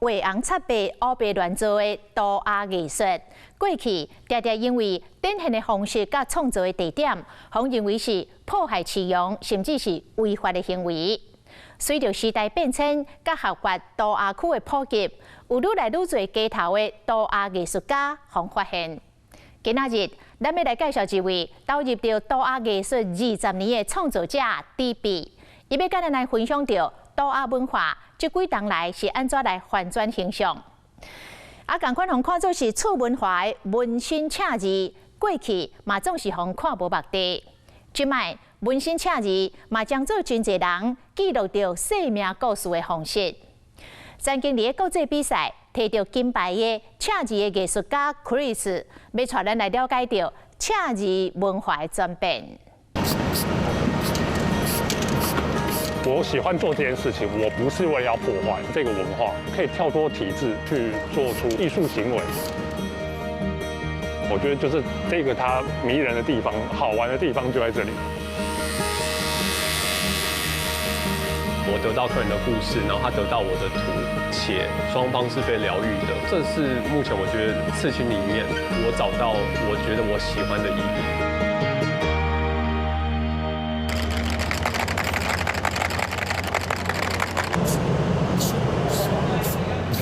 畫紅插白、烏白亂做的塗鴉藝術，過去常常因為展現的方式佮創作的地點，予認為是破壞市容，甚至是違法的行為。隨著時代變遷，佮合法塗鴉區的普及，有愈來愈濟街頭的塗鴉藝術家予發現。今仔日，咱欲來介紹一位投入著塗鴉藝術20年的創作者迪比，伊欲佮咱來分享著塗鴉文化這幾冬來是按怎來翻轉形象。啊，仝款予看做是次文化的紋身赤字，過去嘛總是予看無目地。這擺紋身赤字嘛，將做真濟人記錄著生命故事的方式。曾經佇咧國際比賽提著金牌的赤字的藝術家 Chris，欲帶咱來了解著赤字文化的轉變。我喜歡做這件事情，我不是為了要破壞這個文化，可以跳脫體制去做出藝術行為。我覺得就是這個它迷人的地方，好玩的地方就在這裡。我得到客人的故事，然後他得到我的圖，且雙方是被療癒的。這是目前我覺得刺青裡面我找到我覺得我喜歡的意義。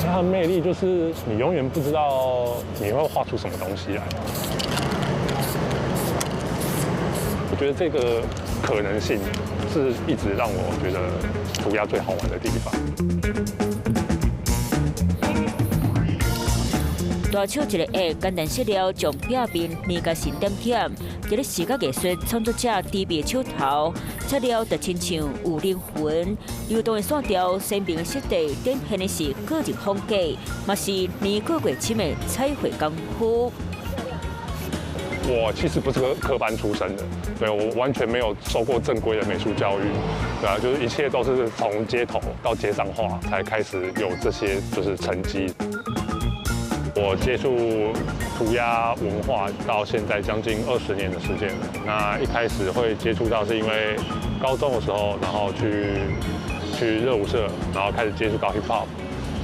它的魅力就是你永遠不知道你會畫出什麼東西來。我覺得這個可能性是一直讓我覺得塗鴉最好玩的地方。大手一個下，簡單色料將壁面黏甲神點點，這个視覺藝術創作者低眉手頭，色料就親像有靈魂，流動的線條，鮮明的色地，展現的是個人風格，嘛是年過過深的彩繪功夫。我其實不是個科班出身的，對，我完全沒有受過正規的美術教育，對啊，就是一切都是從街頭到街上畫才開始有這些就是成績。我接觸塗鴉文化到現在將近20年的時間了。那一開始會接觸到是因為高中的時候，然後去熱舞社，然後開始接觸到 hip hop，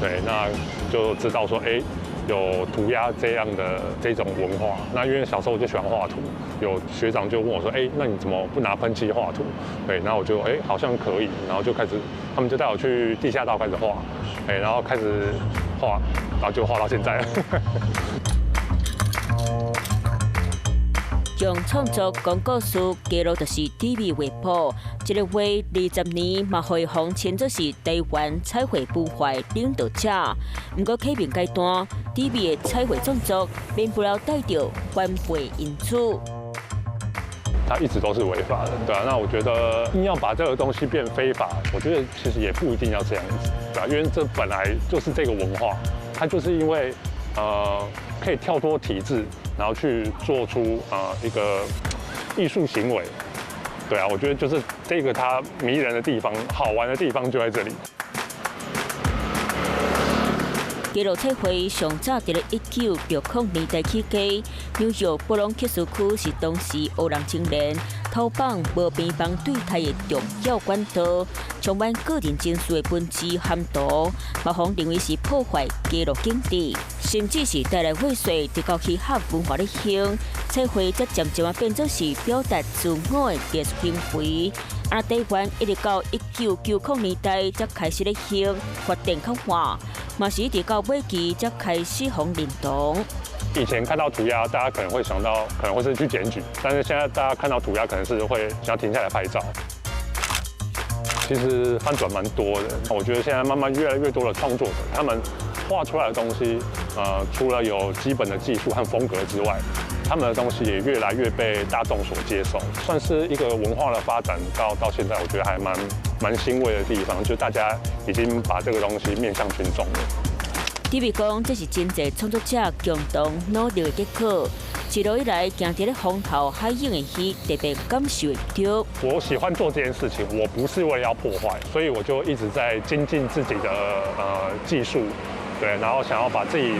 對，那就知道說，哎，有塗鴉這樣的這種文化。那因為小時候我就喜歡畫圖，有學長就問我說，哎，那你怎麼不拿噴漆畫圖？對，然後我就哎好像可以，然後就開始，他們就帶我去地下道開始畫，哎，然後開始畫。然後就畫到現在。用創作講故事，記錄就是低微畫譜。這個畫20年嘛，予伊稱作是台灣彩繪文化的領導者。毋過啟明階段，低微的彩繪創作免不了帶著反背因子。它一直都是違法的，對啊。那我覺得硬要把這個東西變非法，我覺得其實也不一定要這樣子，對啊，因為這本來就是這個文化。它就是因為，可以跳脫體制，然後去做出一個藝術行為，對啊，我覺得就是這個它迷人的地方，好玩的地方就在這裡。街路彩繪上早佇咧1960年代起家，紐約布朗克斯區是當時黑人青年逃放無邊幫對待的重要管道，充滿個人情緒的文字含圖，嘛予認為是破壞街路景致，甚至是帶來猥褻，直到嘻哈文化咧興，彩繪才漸漸仔變做是表達自我的藝術行為。啊，台灣一直到1990年代才開始咧興發展較緩，嘛是一直到尾期才開始予認同。以前看到塗鴉，大家可能會想到可能會是去檢舉，但是現在大家看到塗鴉，可能是會想要停下來拍照。其實翻轉蠻多的，我覺得現在慢慢越來越多的創作者，他們畫出來的東西，除了有基本的技術和風格之外，他們的東西也越來越被大眾所接受，算是一個文化的發展到現在，我覺得還蠻欣慰的地方，就大家已經把這個東西面向群眾了。低微講，這是真濟創作者共同努力的結果。一路以來，行佇咧風頭海湧的魚，特別感受會著。我喜歡做這件事情，我不是為了要破壞，所以我就一直在精進自己的技術，對，然後想要把自己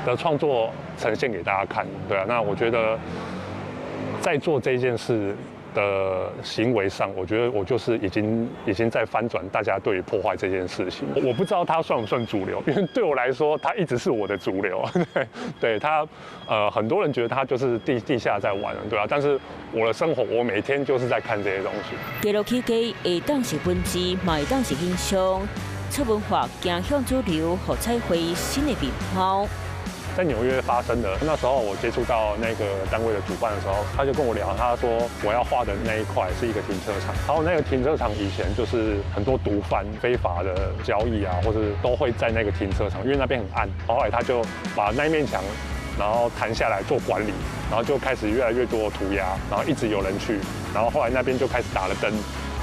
的創作呈現給大家看，對啊。那我覺得在做這件事的行為上，我覺得我就是已經在翻轉大家對於破壞這件事情。我不知道它算不算主流，因為對我來說，它一直是我的主流。對他，很多人覺得他就是地下在玩，對啊。但是我的生活，我每天就是在看這些東西。街路起家會當是文字，嘛會當是影像，次文化走向主流，予彩繪新的面貌。在紐約發生的那時候，我接觸到那個單位的主辦的時候，他就跟我聊，他說我要畫的那一塊是一個停車場，然後那個停車場以前就是很多毒販非法的交易啊，或者都會在那個停車場，因為那邊很暗。後來他就把那面牆，然後彈下來做管理，然後就開始越來越多塗鴉，然後一直有人去，然後後來那邊就開始打了燈，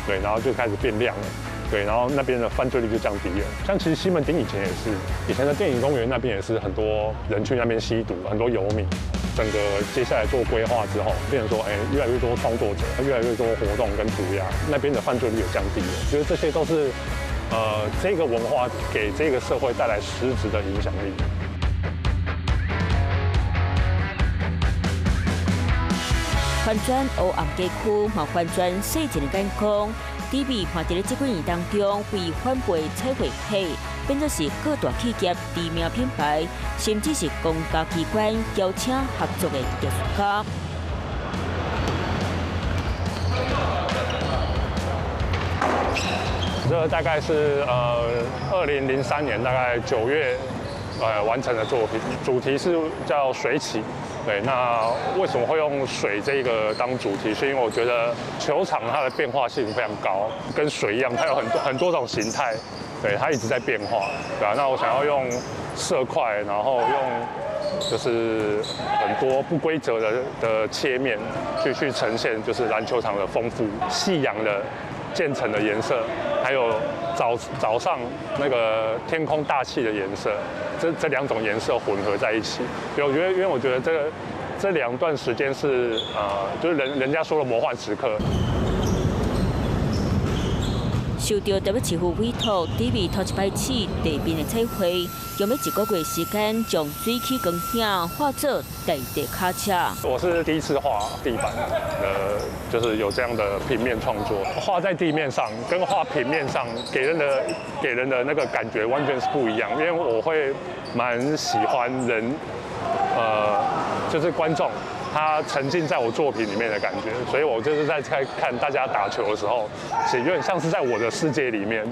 對，然後就開始變亮了。對，然後那邊的犯罪率就降低了。像其實西門町以前也是，以前的電影公園那邊也是很多人去那邊吸毒，很多遊民。整個接下來做規劃之後，變成說，哎，越來越多創作者，越來越多活動跟塗鴉，那邊的犯罪率也降低了。覺得這些都是，這個文化給這個社會帶來實質的影響力。翻轉黑暗街區，嘛翻轉世人的眼光。底比嘛佇咧這幾年當中，為反背彩繪體變做是各大企業知名品牌，甚至是公家機關邀請合作的藝術家。這大概是2003年大概9月完成的作品，主題是叫水起。對，那為什麼會用水這個當主題？是因為我覺得球場它的變化性非常高，跟水一樣，它有很多很多種形態，對，它一直在變化，對啊。那我想要用色塊，然後用就是很多不規則的切面去呈現，就是籃球場的豐富、夕陽的漸層的顏色，還有早上那個天空大氣的顏色。這兩種顏色混合在一起，對，我覺得，因為我覺得這兩段時間是就是人家說的魔幻時刻。受到台北市府委託，底比頭一擺試地面的彩繪，用欲一個月時間將水起光影化做大地跤車。我是第一次畫地板，就是有這樣的平面創作，畫在地面上跟畫平面上給人的那個感覺完全是不一樣，因為我會蠻喜歡人，就是觀眾。他沉浸在我作品裡面的感覺，所以我就是在看大家打球的時候，是有點像是在我的世界裡面。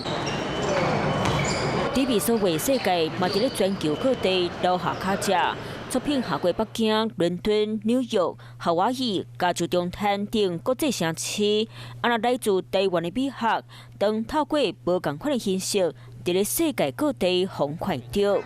底比所畫世界，嘛佇咧全球各地留下跤跡，作品行過北京、倫敦、紐約、夏威夷、加州中灘等國際城市。啊，若來自台灣的美學，當透過無仝款的形式，佇咧世界各地予看著。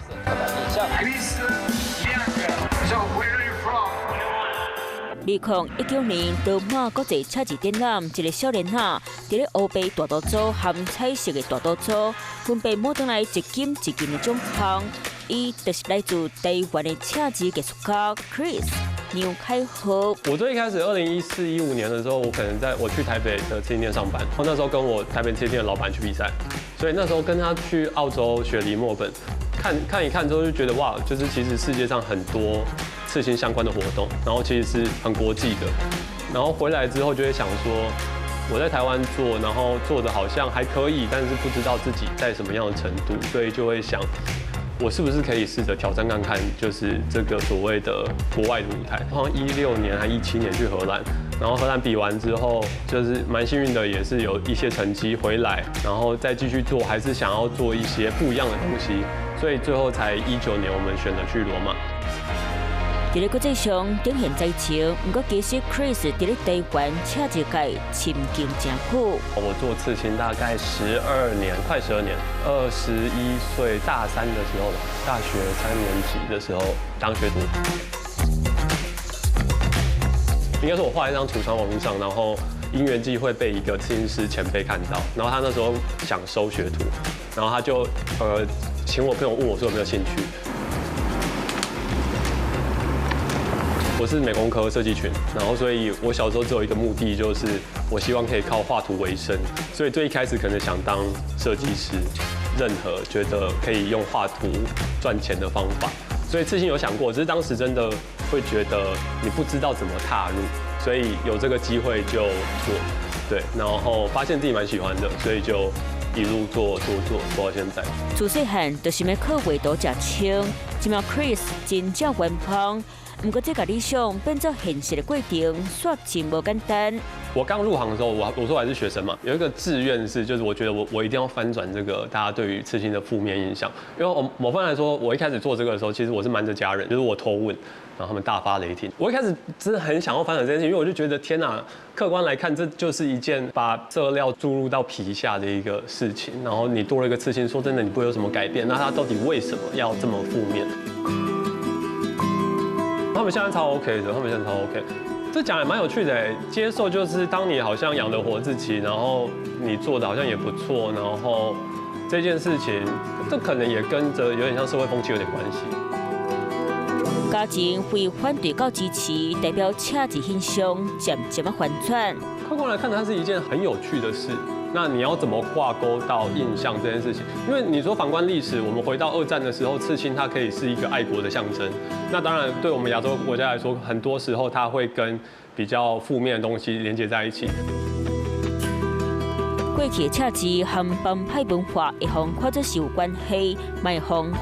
2019年羅馬國際車字展覽，一個少年仔佇咧烏白大刀組和彩色的大刀組，分別摸轉來一金一銀的獎項。伊就是來自台灣的車字藝術家 Chris 梁凱豪。我最一開始2014、15年的時候，我可能在我去台北的刺青店上班，然後那時候跟我台北刺青店的老闆去比賽，所以那時候跟他去澳洲雪梨墨本看看一看之後，就覺得哇，就是其實世界上很多刺青相關的活動，然後其實是很國際的，然後回來之後就會想說，我在台灣做，然後做的好像還可以，但是不知道自己在什麼樣的程度，所以就會想，我是不是可以試着挑戰看看，就是這個所謂的國外的舞台。好像16年還17年去荷蘭，然後荷蘭比完之後，就是蠻幸運的，也是有一些成績回來，然後再繼續做，還是想要做一些不一樣的東西，所以最後才19年我們選擇去羅馬。佇咧國際上展現才情，毋過其實 Chris 佇咧台灣刺字界深耕誠久。我做刺青大概十二年，快十二年，21歲大三的時候吧，大學三年級的時候當學徒。應該是我畫一張圖傳網路上，然後因緣際會被一個刺青師前輩看到，然後他那時候想收學徒，然後他就請我朋友問我說有沒有興趣。我是美工科設計群，然後所以我小時候只有一個目的，就是我希望可以靠畫圖為生，所以最一開始可能想當設計師，任何覺得可以用畫圖賺錢的方法，所以刺青有想過，只是當時真的會覺得你不知道怎麼踏入，所以有這個機會就做，對，然後發現自己蠻喜歡的，所以就一路做做做做到現在。自細漢就想欲靠畫圖食穿，這馬 Chris 真正遠方。毋過這個理想變做現實的過程，煞真無簡單。我剛入行的時候，我說我還是學生嘛，有一個志願是，就是我覺得我一定要翻轉這個大家對於刺青的負面印象。因為我某方來說，我一開始做這個的時候，其實我是瞞着家人，就是我偷問，然後他們大發雷霆。我一開始真的很想要翻轉這件事情，因為我就覺得天哪，客觀來看，這就是一件把色料注入到皮下的一個事情。然後你多了一個刺青，說真的，你不會有什麼改變。那它到底為什麼要這麼負面？他們現在超 OK 的，他們現在超 OK。這講也蠻有趣的，接受就是當你好像養得活自己，然後你做的好像也不錯，然後這件事情，這可能也跟着有點像社會風氣有點關係。家庭會反對到支持，代表赤字現象漸漸仔翻轉。客觀來看，它是一件很有趣的事。那你要怎麼掛鈎到印象這件事情？因為你說反觀歷史，我們回到二戰的時候，刺青它可以是一個愛國的象徵。那當然，對我們亞洲國家來說，很多時候它會跟比較負面的東西連接在一起。過去的赤字和幫派文化會予看做是有關係，嘛會予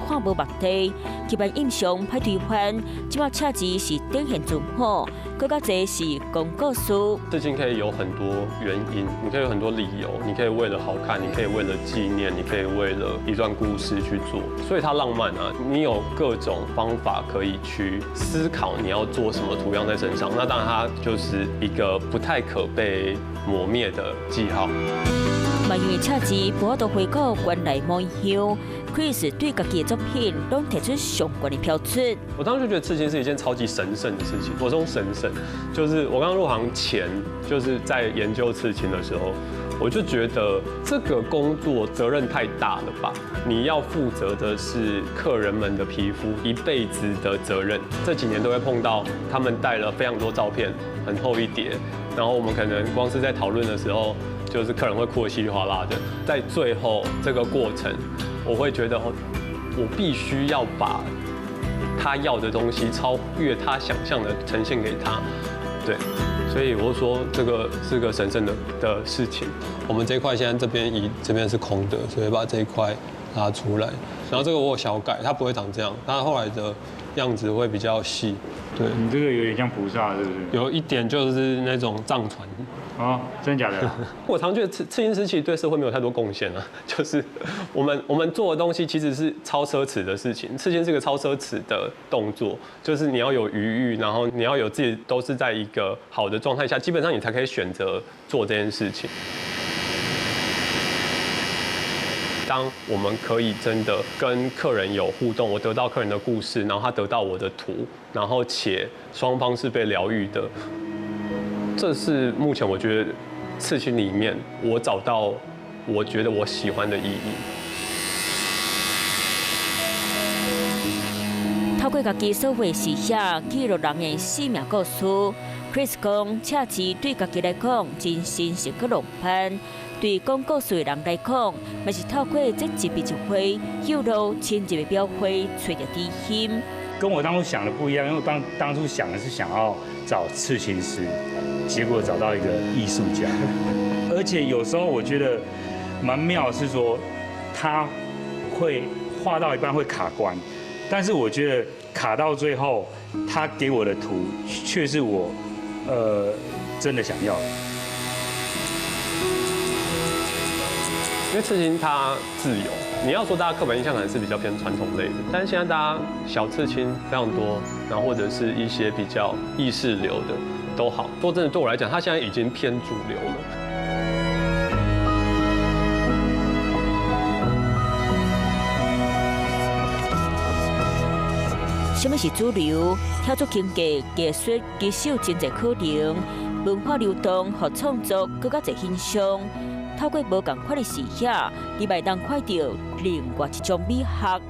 看無目的。刻板印象歹推翻，這馬赤字是展現自我，閣較濟是講故事。刺青可以有很多原因，你可以有很多理由，你可以為了好看，你可以為了紀念，你可以為了一段故事去做，所以它浪漫啊！你有各種方法可以去思考你要做什麼圖樣在身上，那當然它就是一個不太可被磨滅的記號。嘛因為赤字無法度回到原來模樣，Chris 對家己的作品攏提出上懸的標準。我當時就覺得刺青是一件超級神聖的事情。我說神聖，就是我剛入行前，就是在研究刺青的時候，我就覺得這個工作責任太大了吧？你要負責的是客人們的皮膚一輩子的責任。這幾年都會碰到他們帶了非常多照片，很厚一疊，然後我們可能光是在討論的時候，就是客人會哭得稀里嘩啦的，在最後這個過程，我會覺得我必須要把他要的東西超越他想象的呈現給他，對，所以我說這個是個神聖的事情。我們這塊現在這邊以這邊是空的，所以把這一塊拉出來。然後這個我有小改，它不會長這樣，它後來的樣子會比較細。對，你這個有點像菩薩，是不是？有一點就是那種藏傳。哦，真的假的？我常覺得刺青師其實對社會沒有太多貢獻啊，就是我們做的東西其實是超奢侈的事情。刺青是個超奢侈的動作，就是你要有餘裕，然後你要有自己都是在一個好的狀態下，基本上你才可以選擇做這件事情。當我們可以真的跟客人有互動，我得到客人的故事，然後他得到我的圖，然後且雙方是被療癒的。這是目前我覺得刺青裡面我找到我覺得我喜歡的意義。透過家己所畫視野記錄人的生命故事，Chris 講赤字對家己來講真神聖閣浪漫，對講故事的人來講，嘛是透過這一筆一畫，記錄親切的描繪，揣著知心。跟我當初想的不一樣，因為我當初想的是想要找刺青師，結果找到一個藝術家，而且有時候我覺得蠻妙，是說他會畫到一半會卡關，但是我覺得卡到最後，他給我的圖卻是我真的想要的。因為刺青它自由，你要說大家刻板印象可能是比較偏傳統類的，但是現在大家小刺青非常多，然後或者是一些比較意識流的都好。說真的，對我來講，它現在已經偏主流了。什麼是主流？跳出經濟、技術、技術真濟可能，文化流動和創作閣較濟欣賞。透過無仝款的視野，你嘛會當看著另外一種美學。